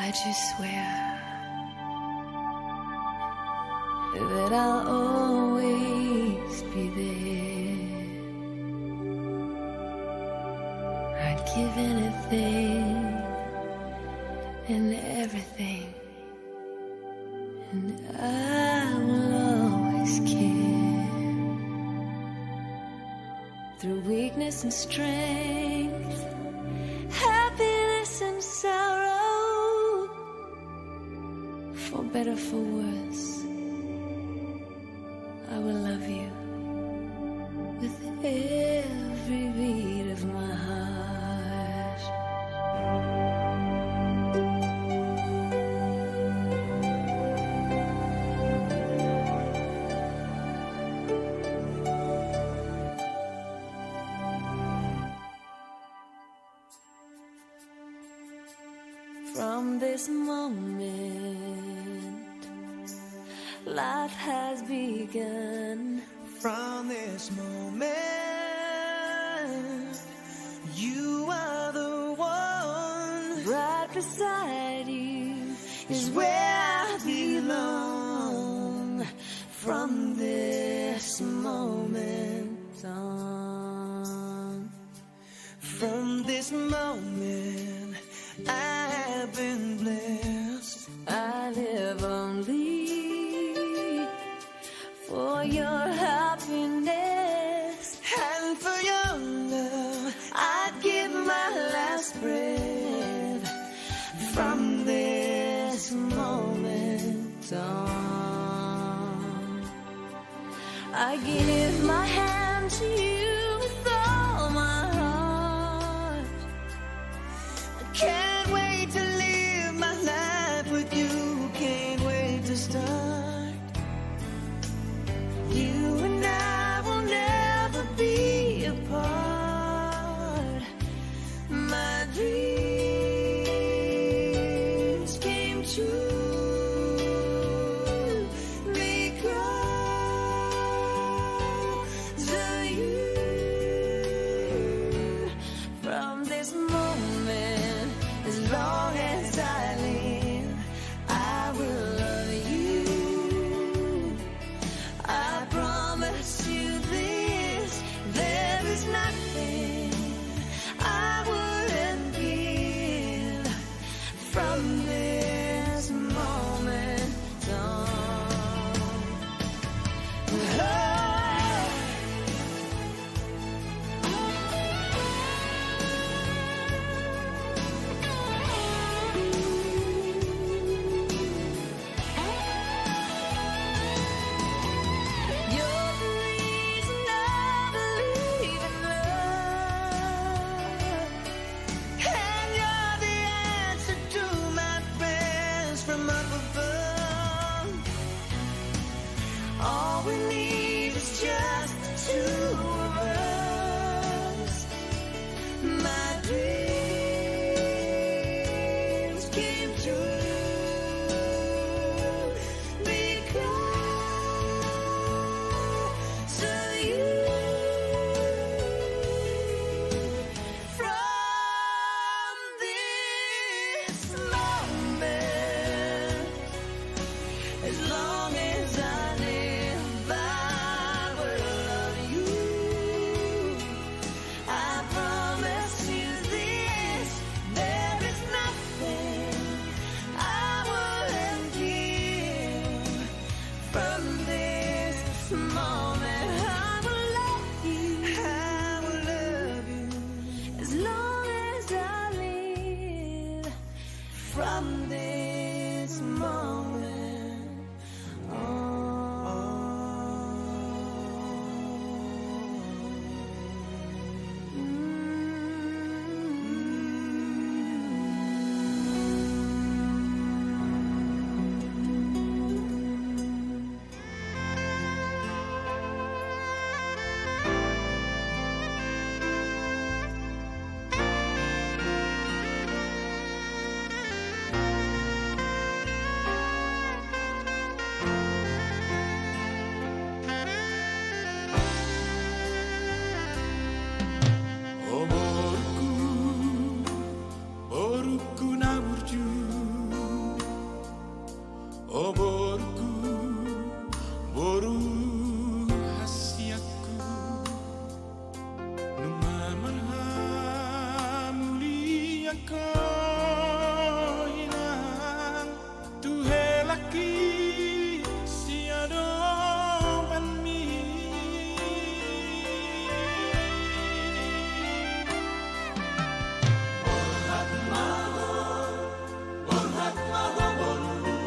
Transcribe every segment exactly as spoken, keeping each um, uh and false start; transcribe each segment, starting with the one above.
I just swear that I'll always be there. I'd give anything and everything, and I will always care. Through weakness and strength, happiness and sorrow, for better, for worse, I will love you with every beat of my heart. From this moment, life has begun. From this moment, you are the one. Right beside you is where I belong. From this moment on. From this moment, I have been blessed. I live only for your happiness and for your love. I'd give my last breath from this moment on. I give my hand to you with all my heart. I can't wait to live my life with you. Can't wait to start. You and I will never be apart. My dreams came true because of you. From this moment, Ho inang tu helangki siadopanmi. Borhat ma ho, borhat ma ho boru.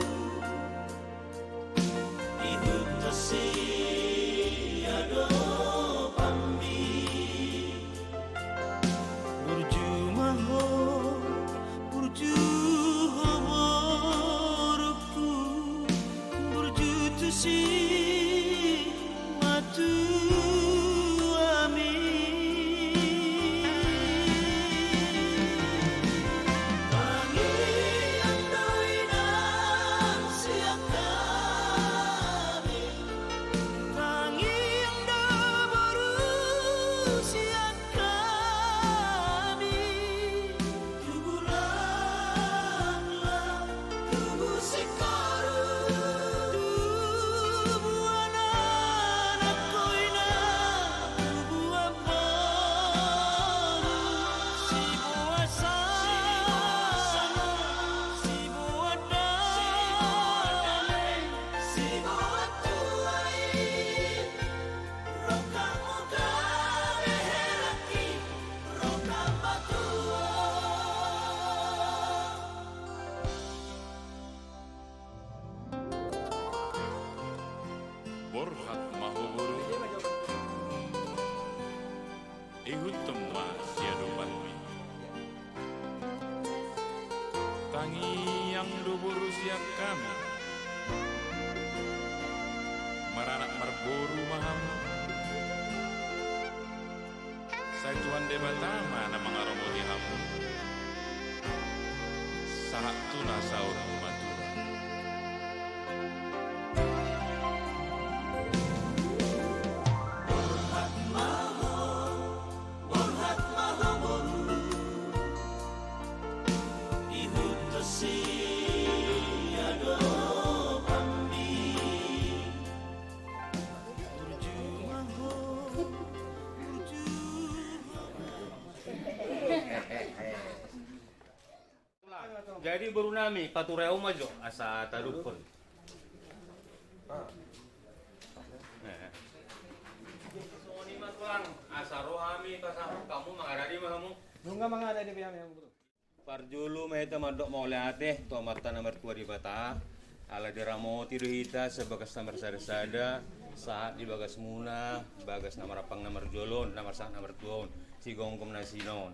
Ihut ho siadopanmi. Burju ma ho, burju ho borungku, burju tusi matuami. Tangiang do inang sian hami. Tangiang do boru sian hami. Tubu laklak, tubu singkoru. Tubu anak ho inang, tubu amangboru. Siboan sangap, siboan dame, siboan tuai. Roham ma gabe helangki, roham ma tubu. Borhat ma ho boru. Ihuthon ma siadopanmi. Tangiang do boru sian hami. Maranak marboru ma hamu. Sai Tuhan Debata ma na mangaramoti hamu. Sahat tu na saur matua. Borhat ma ho, borhat ma ho boru. Ihuthon siadopanmi. Burju ma ho, burju ho. Jadi boru nami, pature au ma jo asa tadukhon. Songon i ma tulang, asa ro hami pasahat hamu, mangaradai ma hamu. Nunga mangaradai be hami hamu. Parjolo ma hita mandok mauliate tu Amanta na martua Debata, ala diramoti do hita sian bagas na marsada-sada, sahat di bagasmuna, bagas na marampang na marjolo on, na marsahat na martua on, sigomgom na sinaon.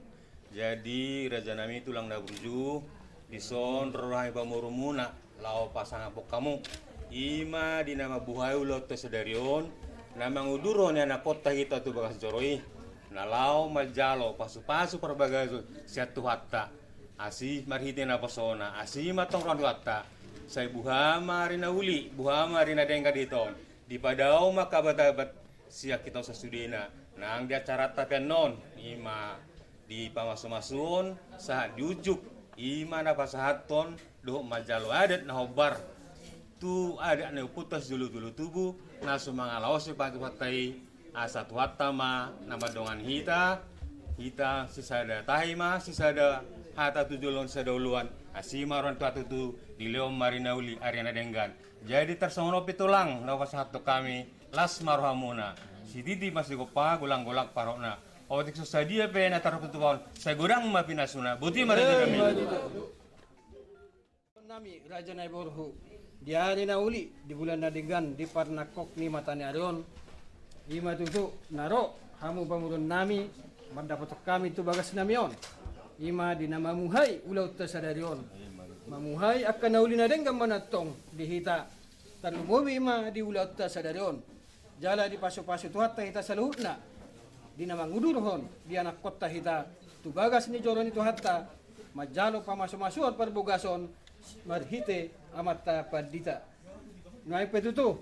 Jadi raja nami tulang na burju, dison ro hami pamurumuna, laho pasangaphon hamu. I ma di na mambuhai ulaonta sadari on, na mangudurhon ianakkonta hita tu bagas joro i, na laho manjalo pasu-pasu parbagason sian Tuhanta. Asi marhite naposona, asi ma tong roha ni Tuhanta. Sai buha ma ari na uli, buha ma ari na denggan di hita on. Dipadao ma angka abat-abat sian hita on sasudena, nang di acaranta pe annon, i ma di pamasu-masuon, sahat di unjuk, i ma na pasahathon, dohot manjalo adat na hombar. Tu adat ni ompunta sijolo-jolo tubu, na so mangalaosi pangaturanta i, asa Tuhanta ma na mandongani hita, hita sisada tahi ma, sisada hata tu joloan, sisada oloan, asi ma roha ni Tuhanta tutu, dilehon ma ari na uli, ari na denggan. Jadi tarsongon on pe tulang, na hupasahathon hami, las ma rohamuna. Sititi ma sigompa, golang-golang parrotna. Otik so sadia pe na tartutup on, sai godang ma pinasuna. Boti ma raja nami. Nami, raja nai borhu. Di ari na uli, di bulan na denggan, di parnangkok ni mata ni ari on. I ma tutu, na ro hamu pamoruon nami, mandapothon hami tu bagas nami on. I ma di na mamuhai ulaonta sadari on. Mamuhai angka na uli na denggan ma antong di hita. Tarlumobi ma di ulaonta sadari on. Jala dipasu-pasu Tuhanta hita saluhutna. Di na mangudurhon, di anakkonta hita, tu bagas ni joro ni Tuhanta, manjalo pamasu-masuon parbagason, marhite amanta pandita. Nuaeng pe tutu.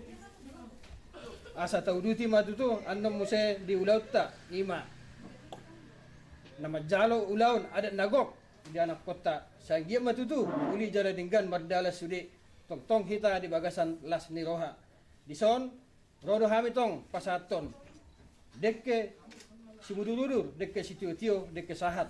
Asa tauduti ma tutu, annon muse di ulaonta, i ma. Na manjalo ulaon, adat na gok, di anakkonta, sai anggiat ma tutu, uli jala denggan mardalan sude, tongtong hita di bagasan las ni roha. Dison, ro do hami tong pasahathon. Dengke simudur-udur, dengke sitio-tio, dengke sahat.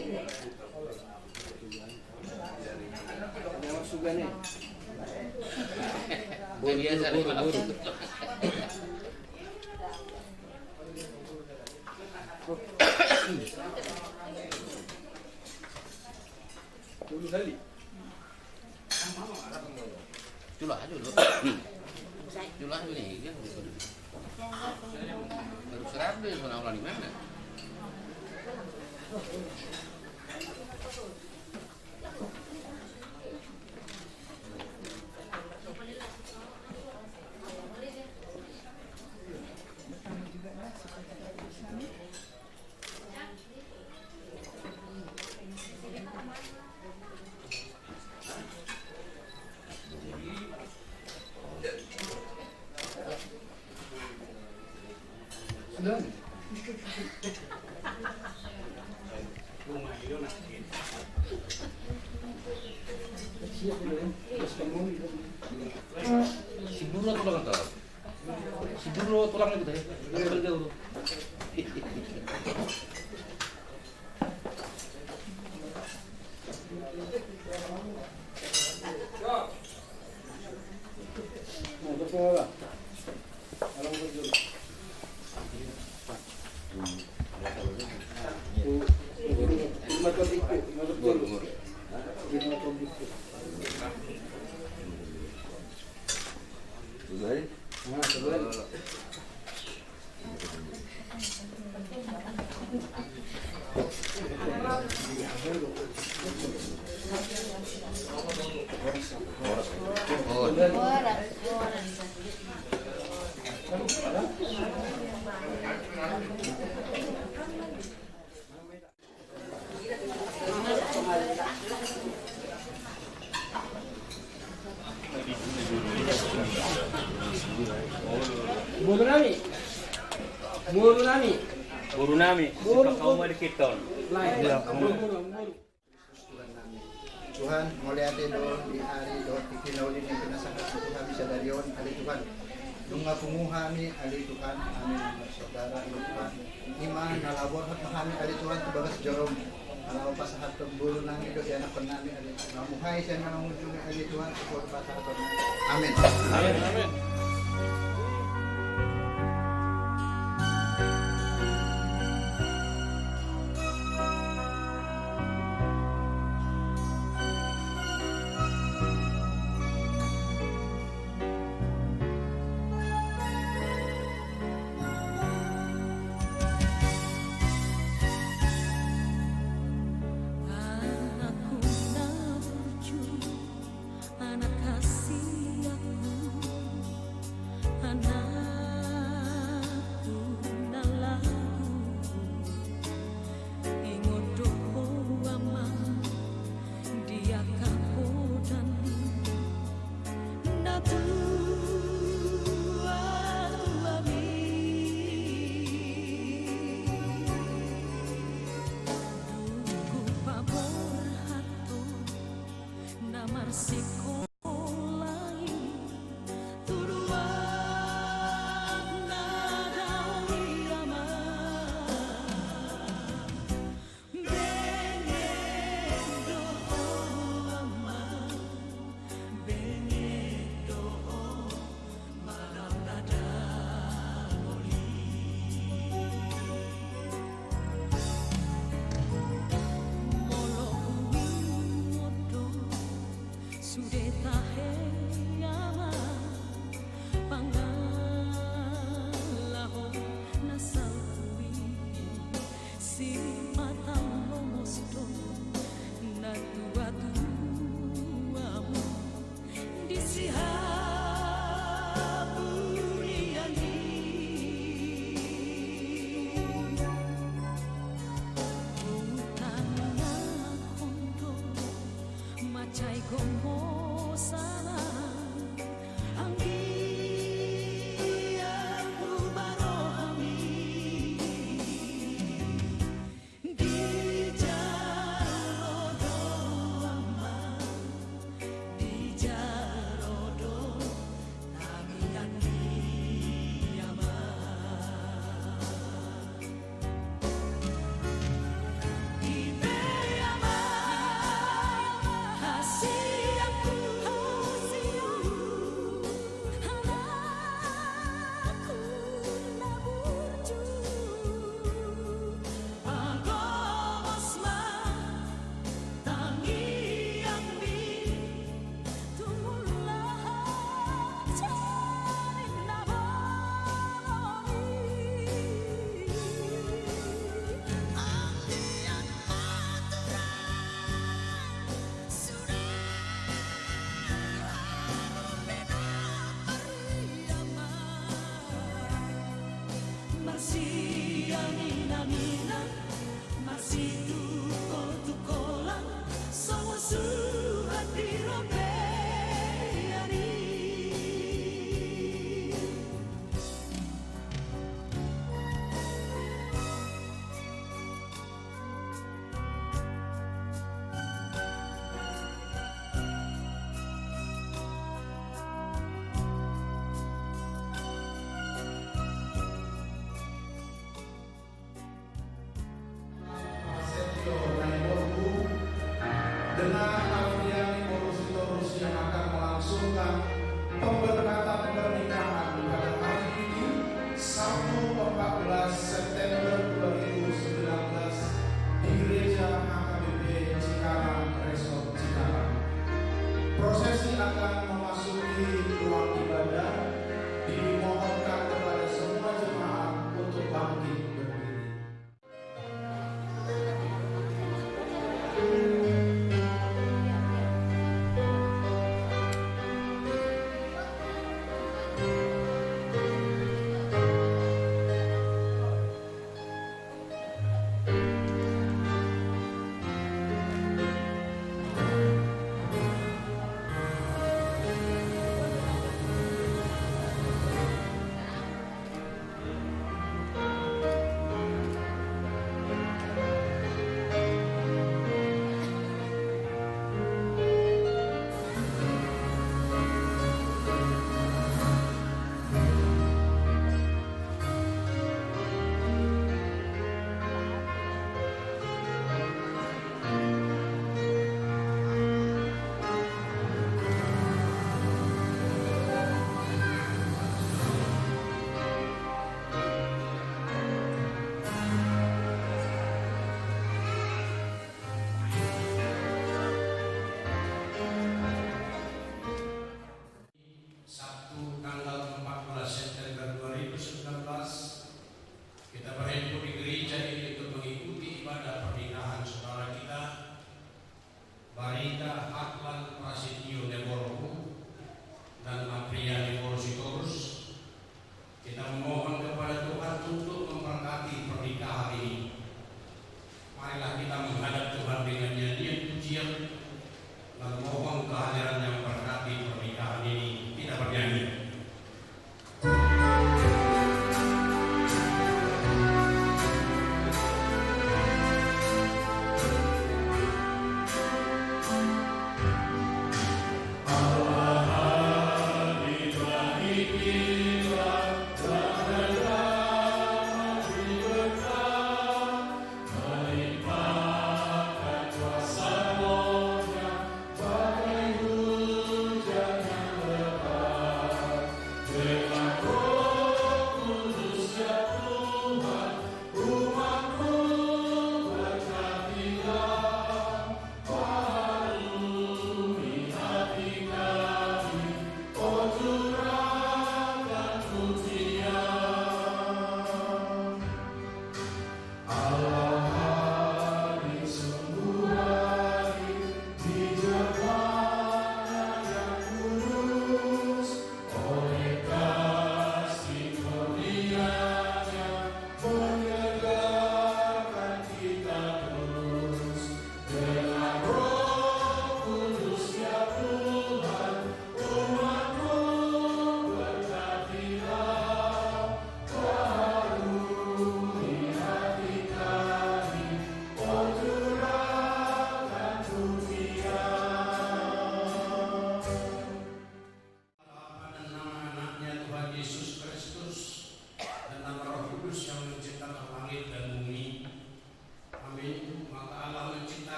Cula aja lu. Cula aja nih, kan? Baru seratus, mana ulang di mana? Si Buru tulang itu. Si Buru tulang itu deh. Boru nami. Boru nami. Boru nami. Boru, boru. Tuhan, mauliate do di ari dohot tingki na uli ni pinasahat tu hami sadari on, ale Tuhan. Nunga pungu hami, ale Tuhan, hami na marsaudara, ale Tuhan. Ima na laho borhat ma hami, ale Tuhan, tu bagas joroM. Ala hupasahathon boru nami dohot ianakhon nami, ale Tuhan. Hamu hami sian na mangujungi, ale Tuhan, hupasahathon. Amin. Amin. Amin. Sikola i tu luat na dao i, Ama. Benget do ho, Ama, benget do ho. Molo huingot do sude tahe, Ama, pangalaho na salpu i. Sipata lomos do natuatuamu di sihabulian i. Hutangianghon do mansai gomos, Ama, anggiat hubarohami. Dijalo do, Ama, dijalo do tangiang ni Ama. Dipe, Ama, hasianku, hasianku, anakku na burju. Pagomos ma tangiangmi, tumulahon jari na bolon i. Anggiat ma Tuhan sude hamu pinompar i, Ama. Marsianginan-inan, marsitungkol-tungkolan, songon suhat di robean i. Prasetyo na iboto, dengan Afriani boru Sitorus yang akan melangsungkan pemberkatan pernikahan pada hari ini, Sabtu empat belas September dua ribu sembilan belas, di Gereja H K B P Cikarang, Resort Cikarang. Prosesi akan memasuki ruang ibadah, dimohonkan kepada semua jemaat untuk bangkit berdiri.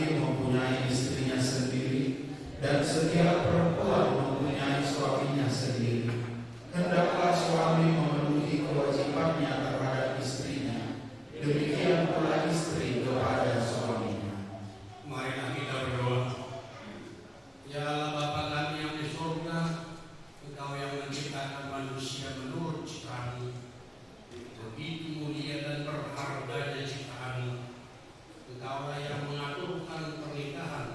mempunyai istrinya sendiri, dan setiap perempuan mempunyai suaminya sendiri. Hendaklah suami memenuhi kewajibannya terhadap istrinya, demikian pula istri kepada suaminya. Marilah kita berdoa. Ya Allah Bapa kami yang di sorga, Engkau yang menciptakan manusia menurut ciptaan-Mu. Begitu mulia dan berharganya ciptaan-Mu. Engkaulah yang mengaturkan pernikahan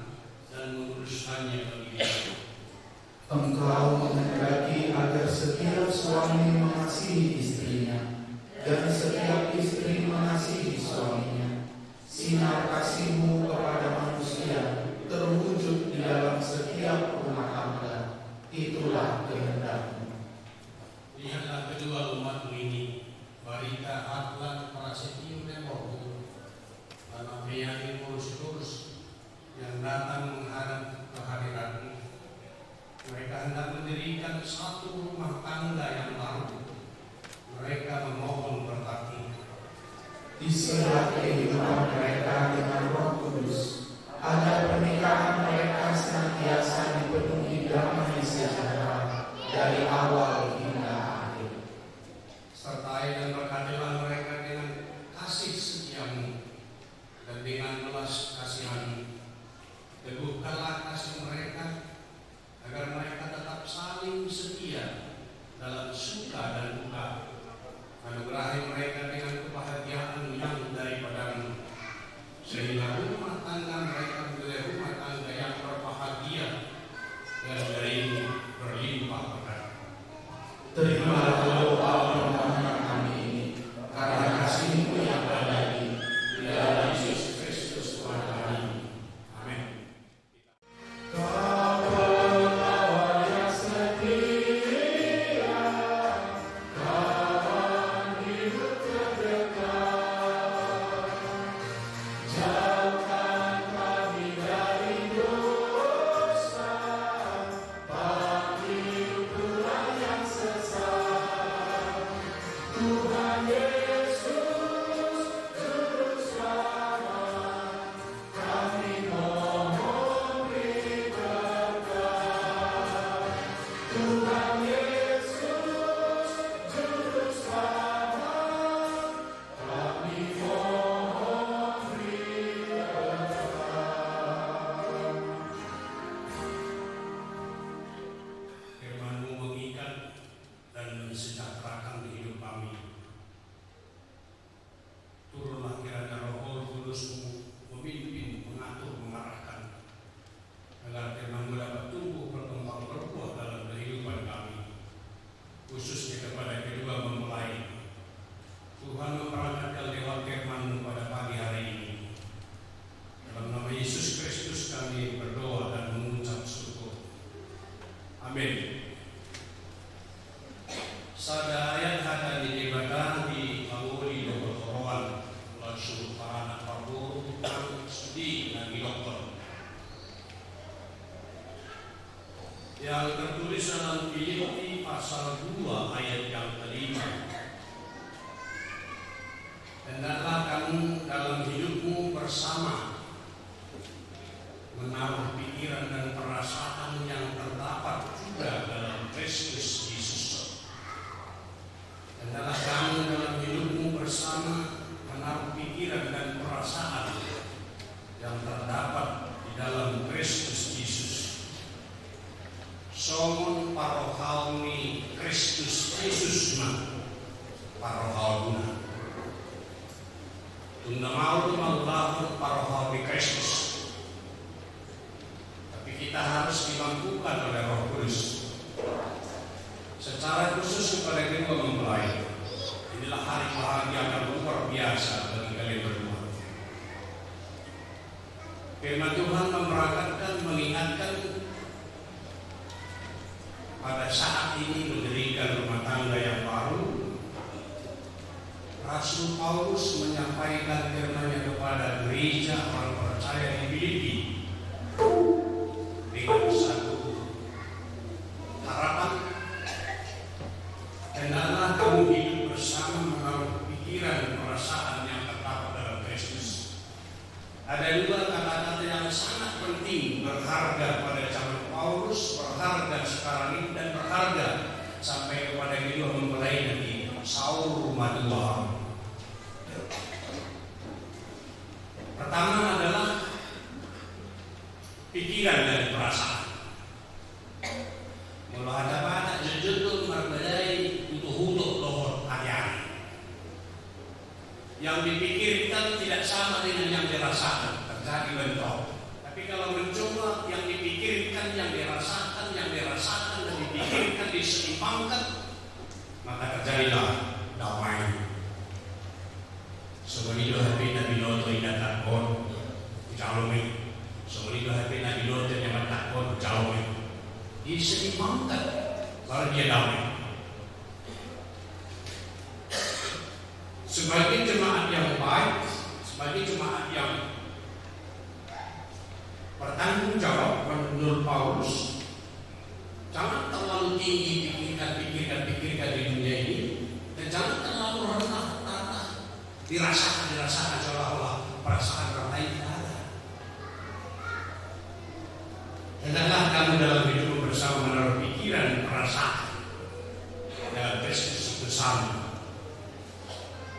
dan memutuskannya bagi kita. Engkau menghendaki agar setiap suami mengasihi istrinya, dan setiap istri mengasihi suaminya. Sinar kasih-Mu kepada manusia terwujud di dalam setiap rumah tangga. Itulah kehendak-Mu. Lihatlah kedua umat-Mu ini, Barita Adlan Prasetyo Remoto, dan Apriani Polisitorus, yang datang menghadap kehadiran-Mu. Mereka hendak mendirikan satu rumah tangga yang baru. Mereka memohon berkat-Mu. Isilah kehidupan mereka dengan Roh Kudus, agar pernikahan mereka senantiasa dipenuhi damai sejahtera dari awal hingga akhir. Sertai dan berkatilah mereka dengan kasih setia-Mu dan dengan belas kasihan-Mu. Teguhkanlah kasih mereka, agar mereka tetap saling setia dalam suka dan duka. Anugerahi mereka dengan kebahagiaan yang daripada-Mu, sehingga rumah tangga mereka menjadi rumah tangga yang berbahagia dan dari-Mu berlimpah berkat. Terimalah doa permohonan kami ini karena kasih-Mu yang abadi, di dalam Yesus Kristus Tuhan kami. Amin. Firman-Mu mengikat dan mensejahterakan kehidupan kami. Turunlah kiranya Roh Kudus-Mu memimpin, mengatur, mengarahkan, agar firman-Mu dapat tumbuh, berkembang, berbuah dalam kehidupan kami, khususnya kepada kedua mempelai. Tuhan memperangkatkan lewat firman-Mu pada pagi hari ini. Dalam nama Yesus Kristus kami berdoa dan mengucap syukur. Amin. Sada ayat hata ni Debata di pangoli dohot oroan, laos suhut paranak parboru, nang sude na nidok. Yang tertulis dalam Filipi pasal dua ayat yang kelima. Hendaklah kamu dalam hidupmu bersama menaruh pikiran dan perasaan yang terdapat juga dalam Kristus Yesus. Hendaklah kamu dalam hidupmu bersama menaruh pikiran dan perasaan yang terdapat di dalam Kristus Yesus. Songon parrohaon ni Kristus Yesus ma parrohaonmuna. Tung na maol mangulahon parrohaon ni Kristus. Tapi kita harus dimampukan oleh Roh Kudus. Secara khusus kepada kedua mempelai, inilah hari bahagia yang luar biasa bagi kalian berdua. Firman Tuhan memberangkatkan, mengingatkan, pada saat ini mendirikan rumah tangga yang baru, Rasul Paulus menyampaikan firman-Nya kepada gereja orang percaya di Filipi dengan satu harapan, hendaklah kamu hidup bersama menaruh pikiran perasaan yang terdapat dalam Kristus. Ada dua kata-kata yang Pertama adalah pikiran dan perasaan. Molo hata Batak, jotjot do marbadai utok-utok dohot ari-ari. Yang dipikirkan tidak sama dengan yang dirasakan, terjadi bentrok. Tapi kalau mencoba yang dipikirkan, yang dirasakan, yang dirasakan dan dipikirkan diseimbangkan, maka terjadilah damai. Songon i do hape na binoto inantangkon, hujalo ma i. Songon i do hape na binoto inantangkon, hujalo ma i. Diseimbangkan, baru dia damai. Sebagai jemaat yang baik, sebagai jemaat yang bertanggung jawab menurut Paulus, jangan terlalu tinggi pikirkan, pikirkan, pikirkan di dunia ini, dan jangan terlalu rendah, rendah, dirasakan, dirasakan seolah-olah perasaan orang lain tidak ada. Hendaklah kamu dalam hidupmu bersama menaruh pikiran, perasaan dalam Kristus bersama.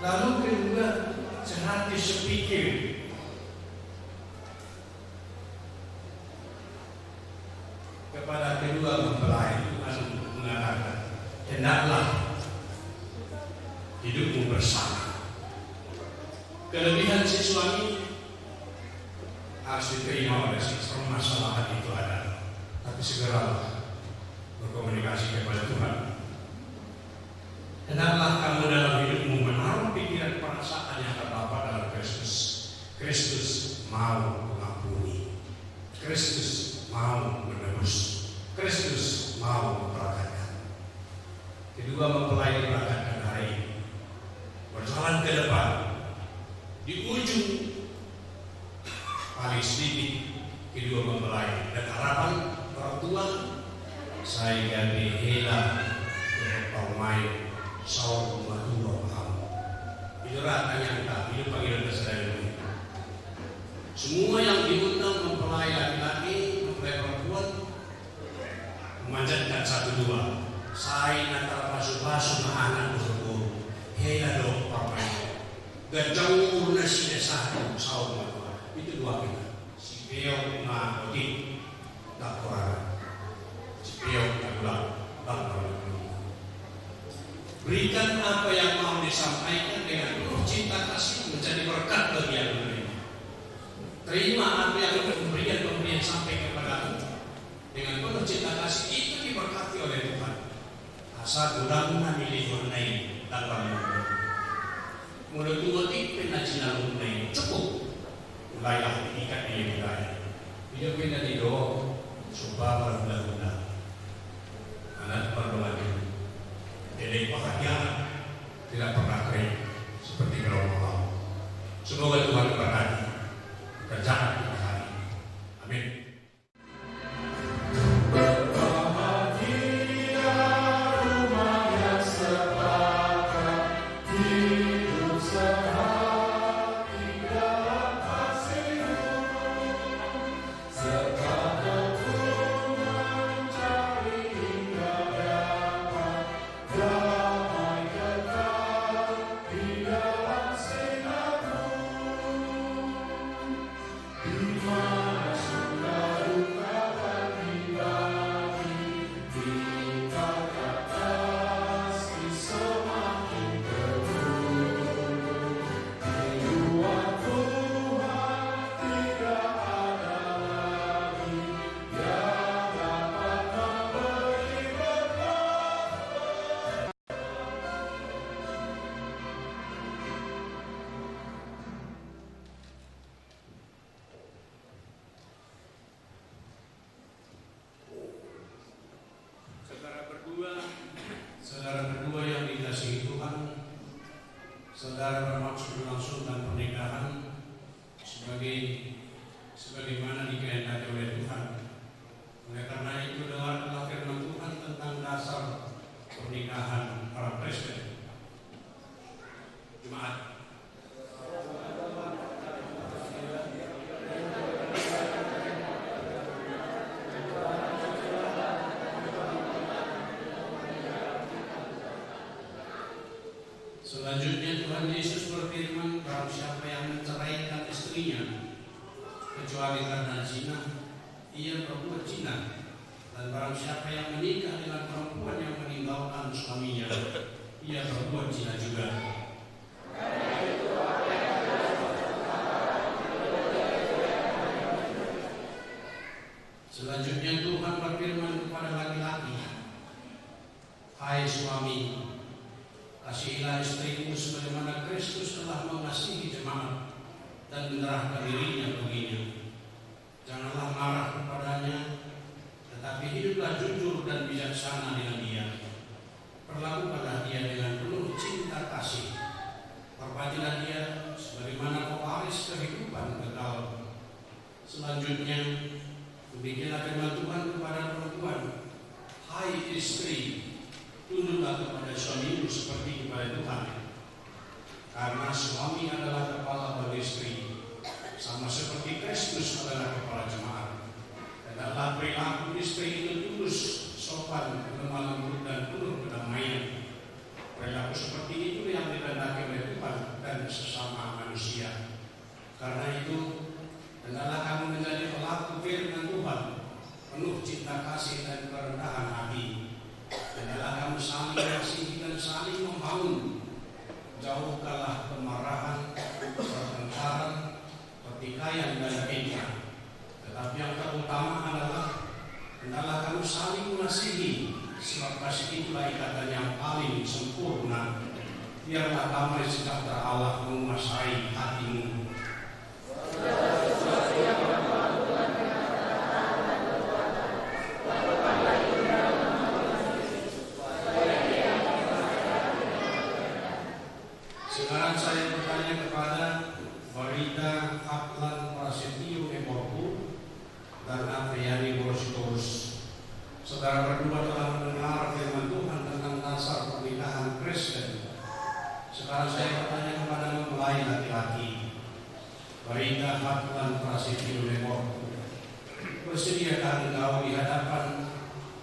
Lalu kedua, sehati sepikir kepada kedua mempelai. Tuhan mengatakan, hendaklah hidupmu bersama. Kelebihan si suami harus diterima oleh si istri, permasalahan itu ada. Tapi segeralah berkomunikasi kepada Tuhan. Hendaklah kamu dalam hidupmu menaruh pikiran, perasaan yang terdapat dalam Kristus. Kristus mau mengampuni. Kristus mau menebus. Kristus mau memberkatkan. Kedua mempelai diberkatkan hari ini. Berjalan ke depan. Di ujung paling sedikit kedua mempelai, dan harapan orang tua, sai gabe hela, gabe parumaen saur matua hamu. Itu ra tangiangta, itu panggilan sadari on. Semua yang diundang, mempelai laki-laki, mempelai perempuan, memanjatkan satu doa, sai na tarpasupasu ma anak dohot boru, hela do parumaen. Ganjang umur nasida sahat tu saur matua. Itu doa kita. Sipeop ma otik, ndang poraran. Sipeop na tulang, ndang poraran. Berikan apa yang mau disampaikan dengan penuh cinta kasih, menjadi berkat bagi yang menerima. Terima apa yang pemberian-pemberian sampai kepadamu dengan penuh cinta kasih, itu diberkati oleh Tuhan. Asa godangna nilehonna i, ndang marlompan. Molo tung otik pe na jinalumna i, cukup. Mulailah diikat di budaya. Ia pe na didok, coba marhulahula. Anak marlompan. Jadi bahagia, tidak pernah kering seperti kalau mau. Semoga Tuhan memberkati pekerjaan kita hari ini. Amin. Selanjutnya Tuhan Yesus berfirman, barang siapa yang menceraikan istrinya, kecuali karena zina, ia berbuat zina. Dan barang siapa yang menikah dengan perempuan yang meninggalkan suaminya, ia berbuat zina juga. Selanjutnya Tuhan berfirman kepada laki-laki, hai suami, kasihilah istrimu sebagaimana Kristus telah mengasihi jemaat dan menyerahkan dirinya baginya. Janganlah marah kepadanya, tetapi hiduplah jujur dan bijaksana dengan dia. Perlakukanlah dia dengan penuh cinta kasih. Hormatilah dia sebagaimana pewaris kehidupan kekal. Selanjutnya, demikianlah firman Tuhan kepada perempuan, hai istri, tunduklah kepada suamimu seperti kepada Tuhan. Karena suami adalah kepala bagi istri, sama seperti Kristus adalah kepala jemaat. Hendaklah perilaku istri itu tulus, sopan, lemah lembut, dan penuh kedamaian. Perilaku seperti itu yang dikehendaki oleh Tuhan dan sesama manusia. Karena itu, hendaklah kamu menjadi pelaku firman Tuhan, penuh cinta kasih dan kerendahan hati. Hendaklah kamu saling mengasihi dan saling membangun. Jauhkanlah kemarahan, pertengkaran, pertikaian, dan fitnah. Tetapi yang terutama adalah, hendaklah kamu saling mengasihi, sebab kasih itulah ikatan yang paling sempurna. Biarlah damai sejahtera Allah menguasai hatimu. Sekarang saya bertanya kepada Barita Hatlan Prasetyo Neborku dan Apriani Borsitorus. Saudara berdua telah mendengar firman Tuhan tentang dasar pernikahan Kristen. Sekarang saya bertanya kepada mempelai laki-laki, Barita Hatlan Prasetyo Neborku. Bersediakah engkau di hadapan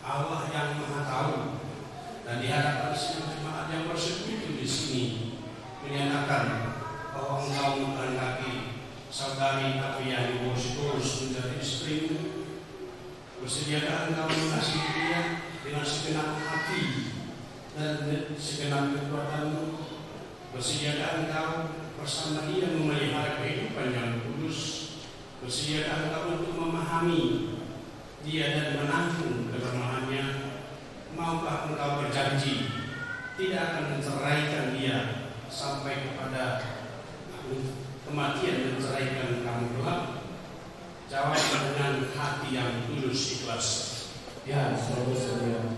Allah yang Maha Tahu dan di hadapan sidang jemaat yang bersekutu di sini menyatakan bahwa engkau menghendaki saudari Apriani Borsitorus menjadi istrimu? Bersediakah engkau mengasihi dia dengan segenap hati dan segenap kekuatanmu? Bersediakah engkau bersama dia memelihara kehidupan yang kudus? Bersediakah engkau untuk memahami dia dan menanggung kelemahannya? Maukah engkau berjanji tidak akan menceraikan dia sampai kepada kematian menceraikan kamu kelak? Jawab dengan hati yang tulus ikhlas. Ya, saya bersedia.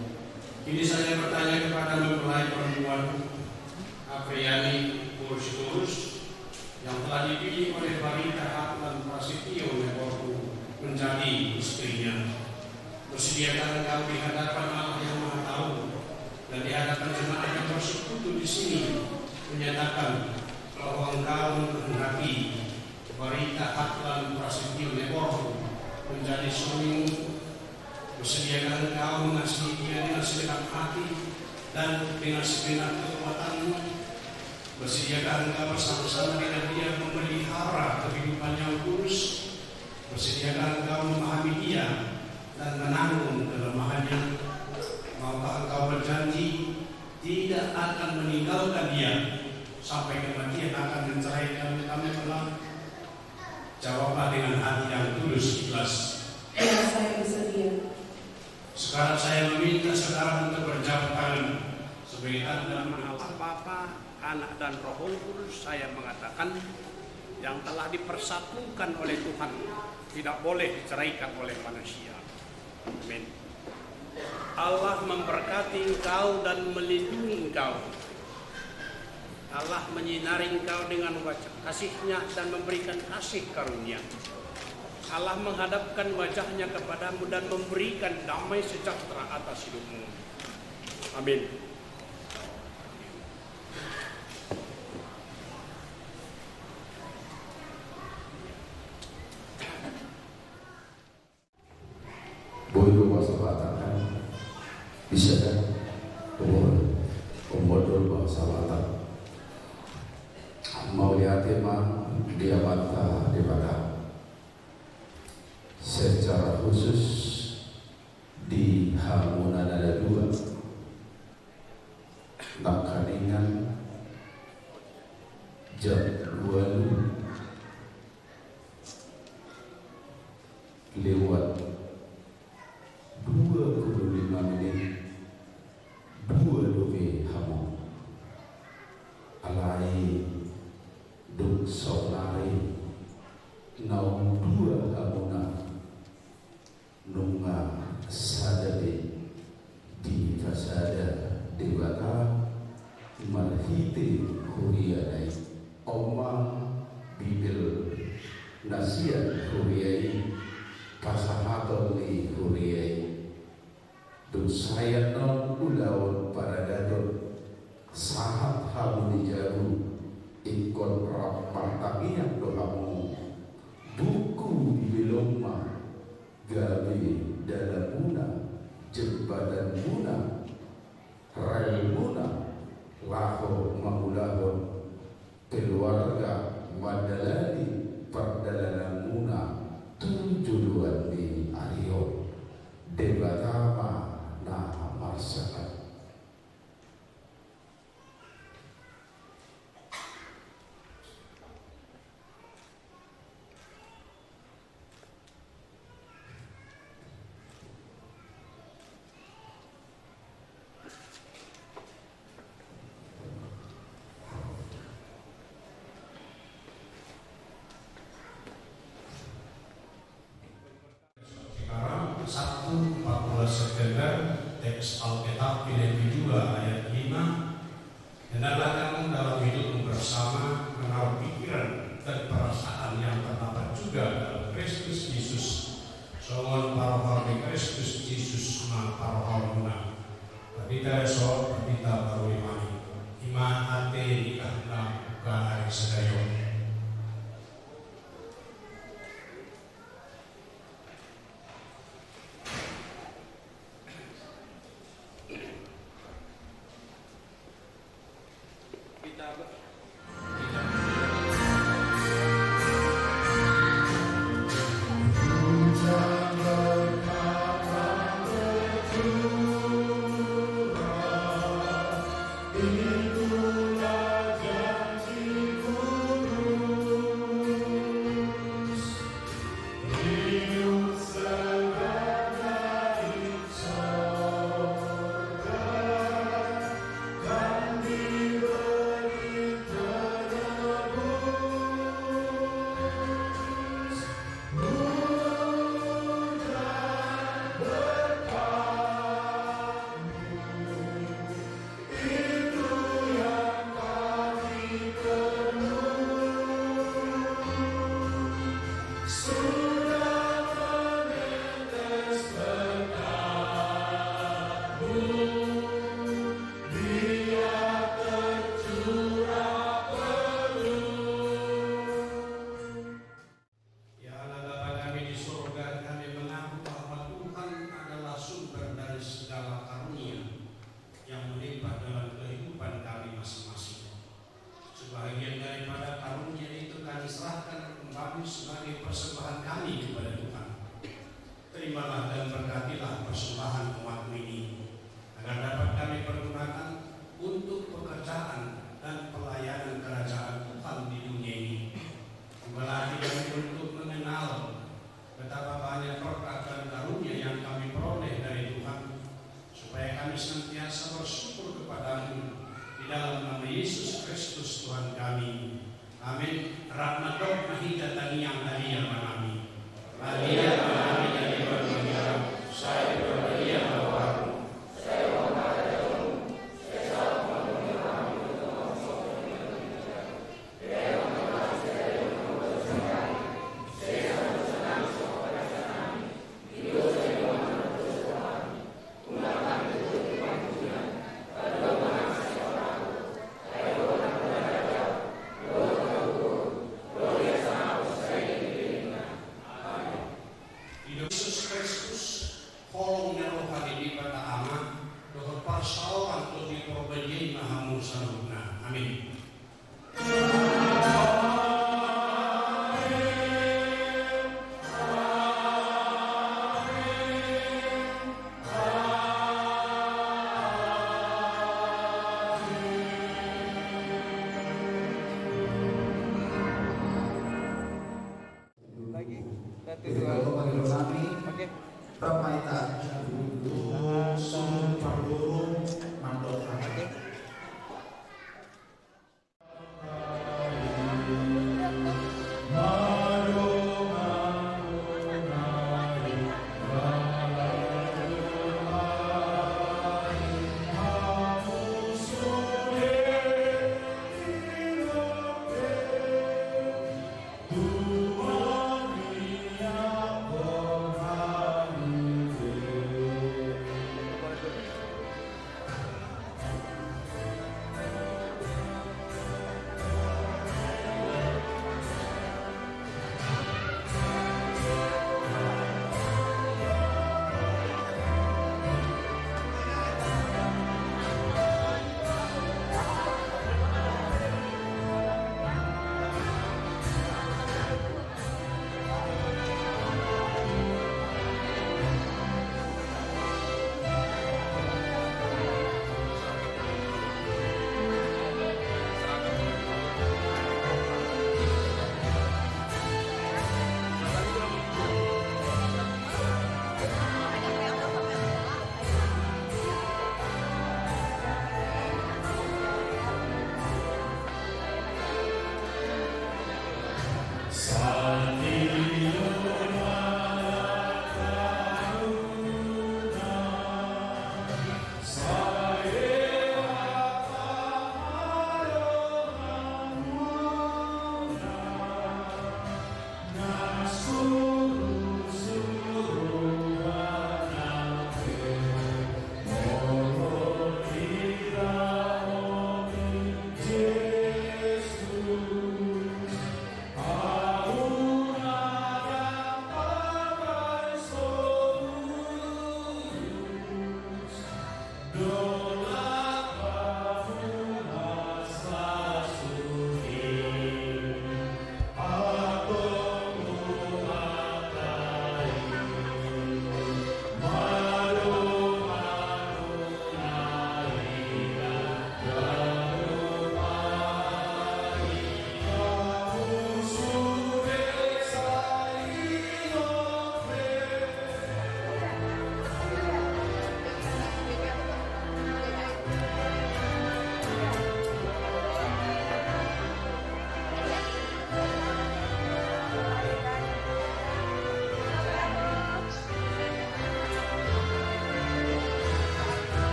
Ini saya bertanya kepada mempelai perempuan Apriani Borsitorus yang telah dipilih oleh Barita Hatlan Prasetyo Neborku menjadi istrinya. Bersediakah engkau di hadapan Allah yang Maha Tahu dan di hadapan jemaat yang bersekutu di sini menyatakan bahwa engkau menghendaki Barita Hatlan Prasetyo Neborku menjadi suamimu? Bersediakah engkau mengasihi dia dengan segenap hati dan dengan segenap kekuatanmu? Bersediakah engkau bersama-sama dengan dia memelihara kehidupan yang kudus? Bersediakah engkau memahami dia dan menanggung kelemahannya? Maukah engkau berjanji tidak akan meninggalkan dia sampai kematian akan menceraikan kamu kelak? Jawablah dengan hati yang tulus ikhlas. Ya, saya bersedia. Sekarang saya meminta saudara untuk berjabat tangan sebagai tanda mengenal. Bapa, Anak, dan Roh Kudus, saya mengatakan yang telah dipersatukan oleh Tuhan tidak boleh diceraikan oleh manusia. Amin. Allah memberkati engkau dan melindungi engkau. Allah menyinari engkau dengan wajah kasih-Nya dan memberikan kasih karunia. Allah menghadapkan wajah-Nya kepadamu dan memberikan damai sejahtera atas hidupmu. Amin. Boi do bahasa Batak kan? Bisa kan? Boi. Om Bodor bahasa Batak. Khusus di hamuna na dua, nangkaningan jam ualu lewat dua puluh lima menit, dua dope hamu. Alai dung saonari naung dua hamuna, nunga sada be dipasada Debata marhite huriana i. On ma bibel na sian huria i, pasahaton ni huria i. Dung sahat on ulaon paradaton, sahat hamu di jabu, ingkon rap martangiang do hamu. Buku di bibel on ma gabe dalanmuna, jembatanmuna, relmuna, laho mangulahon keluarga, mandalani pardalananmuna tu joloan ni ari on. Debata ma na marsahat. Sekarang, Sabtu, empat belas September, teks Alkitab Filipi dua ayat lima. Hendaklah kamu dalam hidupmu bersama menaruh pikiran dan perasaan yang terdapat juga dalam Kristus Yesus. Songon parrohahon ni Kristus Yesus ma parrohahonmuna. Pardita Resort, Pardita Baruni Manik. I ma ate ni kahanna buka ari sadari on. Ya Allah Bapa kami di surga, kami mengaku bahwa Tuhan adalah sumber dari segala karunia yang melimpah dalam kehidupan kami masing-masing. Sebahagian daripada karunia itu kami serahkan kembali sebagai persembahan kami kepada Tuhan. Terimalah dan berkatilah persembahan umat-Mu ini, agar dapat kami pergunakan untuk pekerjaan dan pelayanan kerajaan Tuhan di dunia ini. Memberkati kami untuk mengenal betapa banyak berkat dan karunia yang kami peroleh dari Tuhan, supaya kami senantiasa bersyukur kepada-Mu di dalam nama Yesus Kristus Tuhan kami. Amin. Rap mandok ma hita tangiang. Alia ma hami. Alia ma hami na di banua i, sai berbahagia ma rohamu. Di Jesus Kristus, holong ni roha ni Debata Ama, dohot parsaoran Tondi Porbadia i ma hamu saluhutna. Amin. Oke. Rap ma hita. Oke.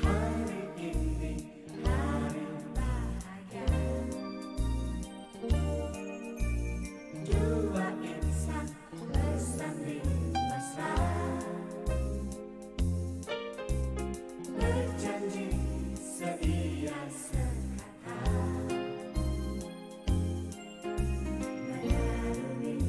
Hari ini hari bahagia. Dua insan bersanding mesra, berjanji setia sekata. Mengarungi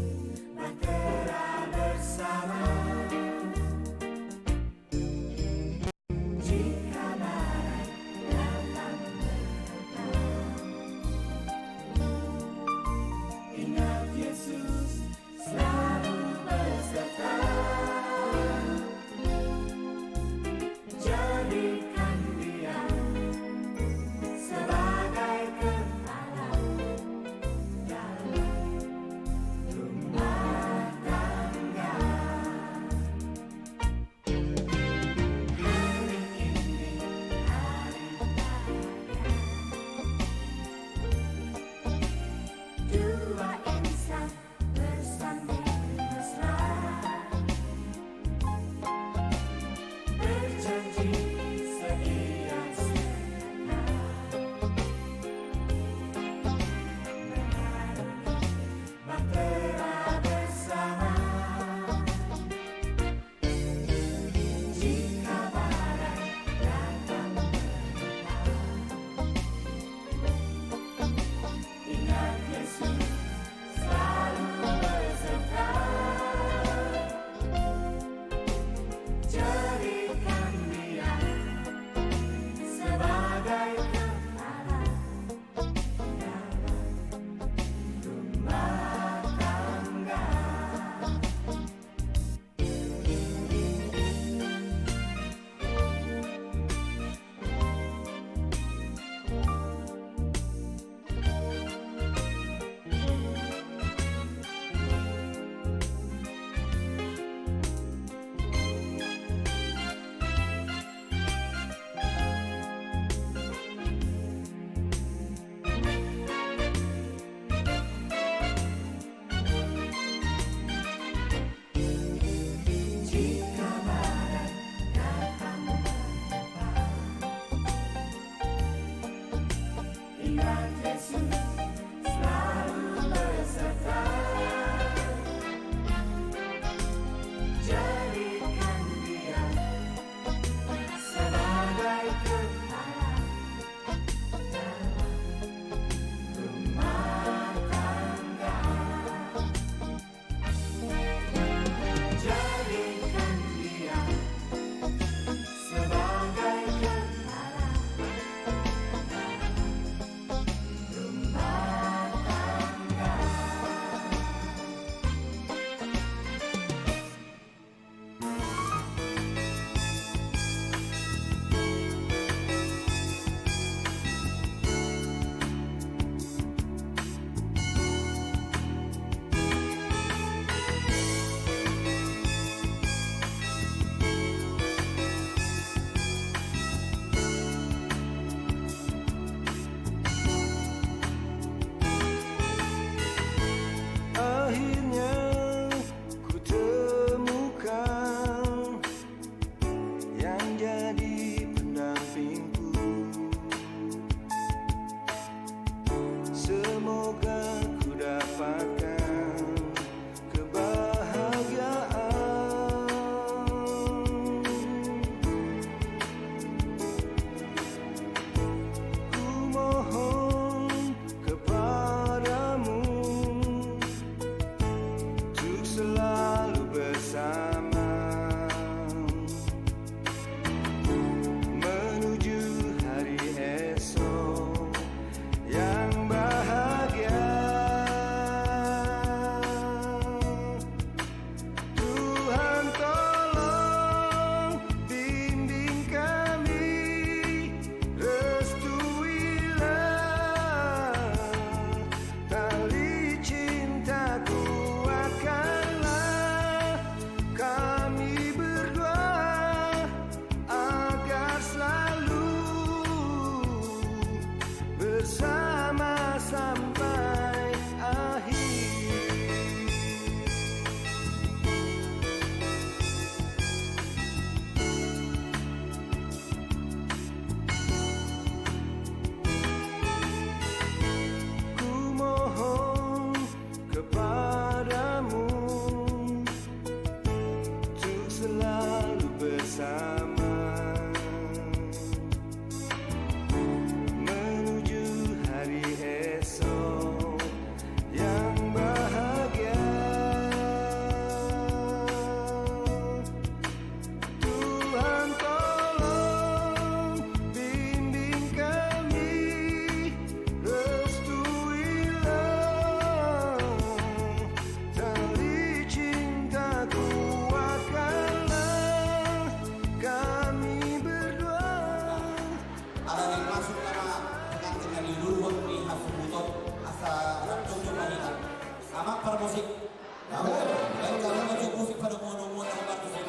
Ku dapatkan kebahagiaan. Ku mohon kepadamu untuk selalu bersama menuju hari esok yang bahagia. Tuhan, tolong bimbing kami, restuilah tali cinta, kuatkanlah kami berdua agar selalu bersama sampai akhir. Ku mohon kepadamu untuk selalu bersama menuju hari esok yang bahagia. Tuhan, tolong bimbing kami, restuilah tali cinta, kuatkanlah kami berdua. Ala naeng masuk nama pengantin na di luar ni hasuhuton asa rap tunjuk lagi. Amang parmusik. Baik, kalau tunjuk musik pada mau nunggu, amang parmusik.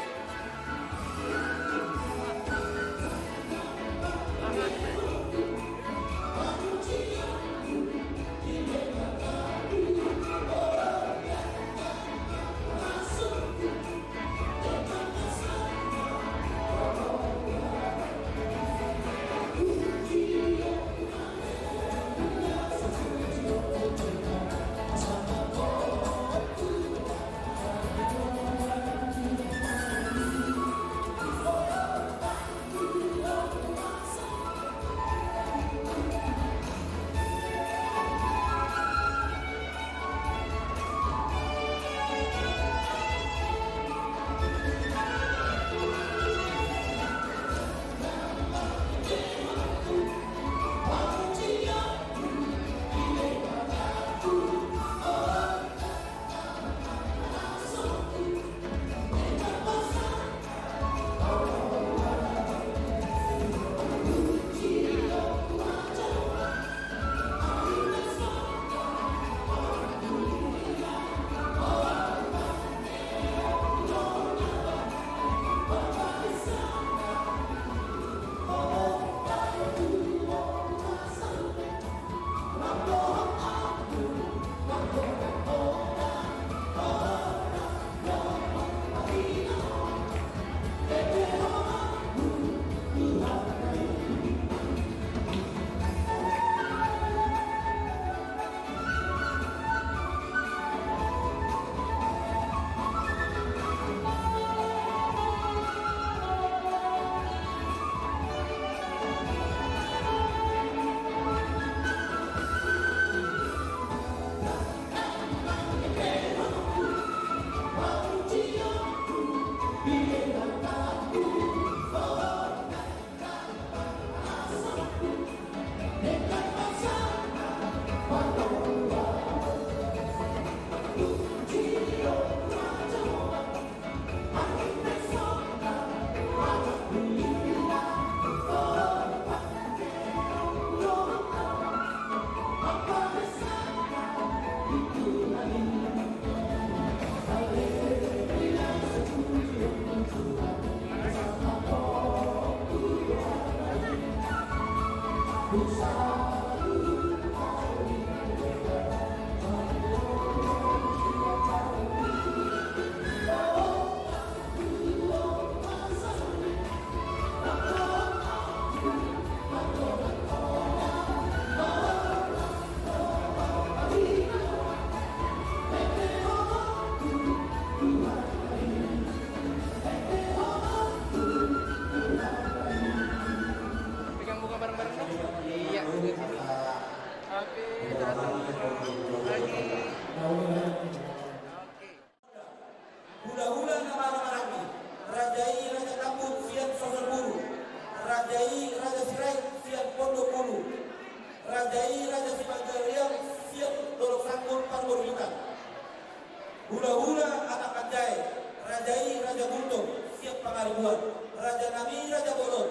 Hulahula anak manjae, raja i Raja Gultom sian Pangaribuan, raja nami Raja Bolon,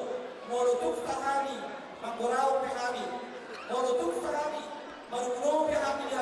molo tung sahali manggoraon pe hami, molo tung sahali marumurung pe hami di